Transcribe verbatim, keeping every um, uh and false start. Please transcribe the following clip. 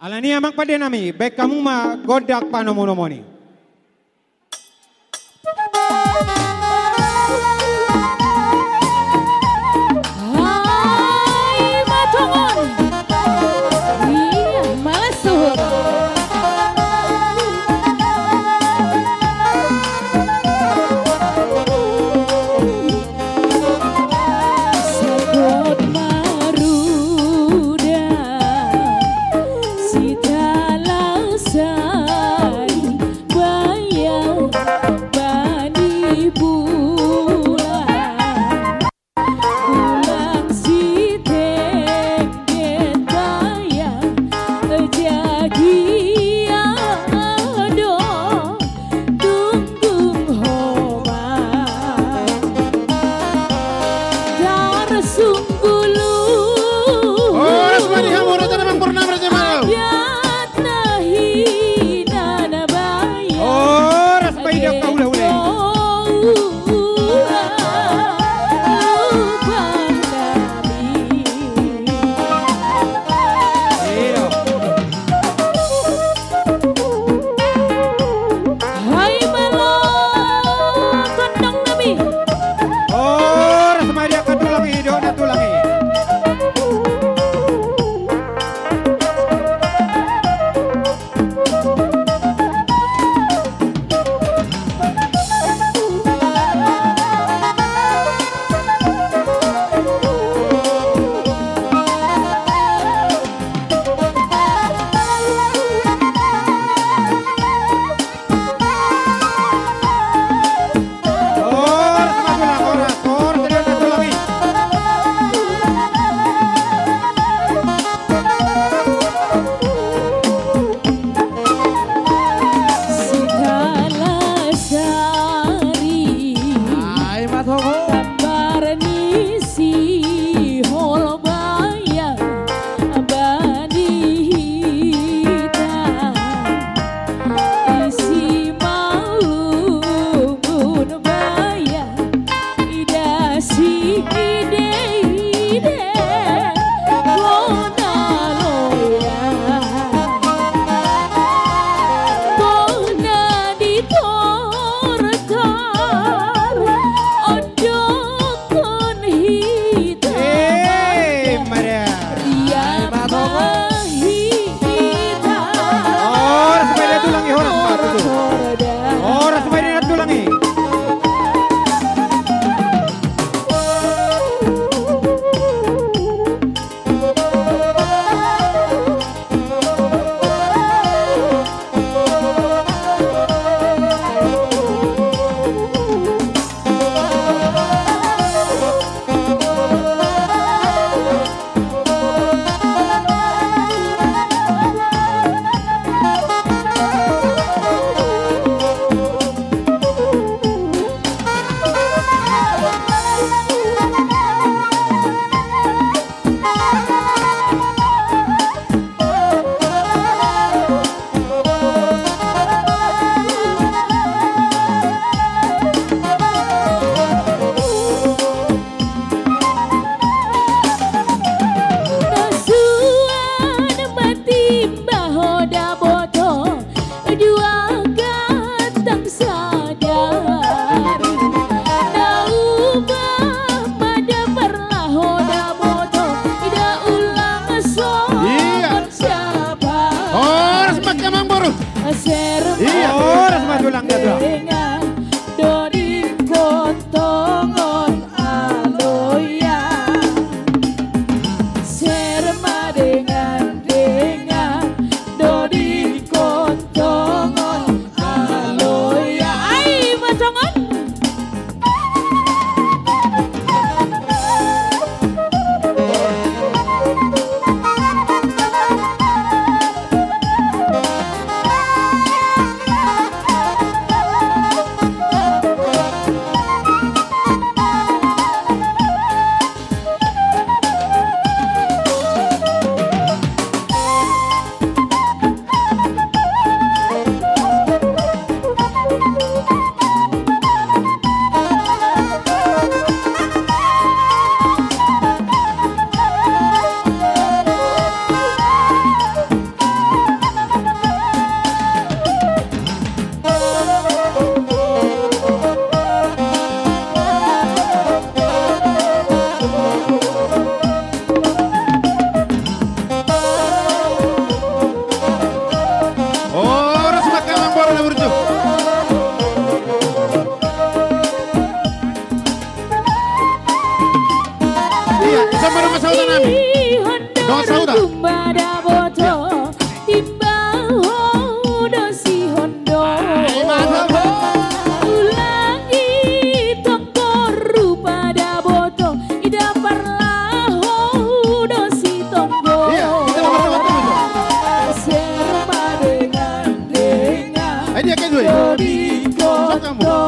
Alani i amang pande nami, baen hamu ma gondang panomunomuna i. Ai ma tongon. Ia, males suhut. Sahat marudam sitalasan bayang bani bulan. Bulan sitenggen bayang jagia do tunggung homa. Tarsungkulu. Horas ma di hamu, Raja Damang Purnama, Raja Damang. Adat na hinana bayang. Horas ma di angka hulahula i. Hai malo tondong nami. Horas ma di angka tulang i, dohot na tulang i. Sitala sari. Ai ma tongon. Tambar ni sihol bayang bani hita. Isi malungun bayang. Ida si ide ide kona loya. Kona di tortor ondokon hita. Eh, mada. Horas ma di na tulang i, horas ma tutu. Horas ma di na tulang i. Nasuan matimba ho daboto dua gantang sadari. Nauba mada parlaho daboto ida ulang so. Iya. Siapa? Horas ma di amang boru. Iya, horas ma tulang na tulang. Dengan doding kotongon aloya. Serma dengan dengan doding kotongon aloya. Ai ma tongon. Daboto, timbaho do sihondol. Ai, mantap. Ulang i tonggo rupa daboto, ida parlaho do sitonggo. Iya, kita mau bersama-sama. Serba dengan, dengan. Ai, dia kan, weh. Dodiko. Satu, kamu.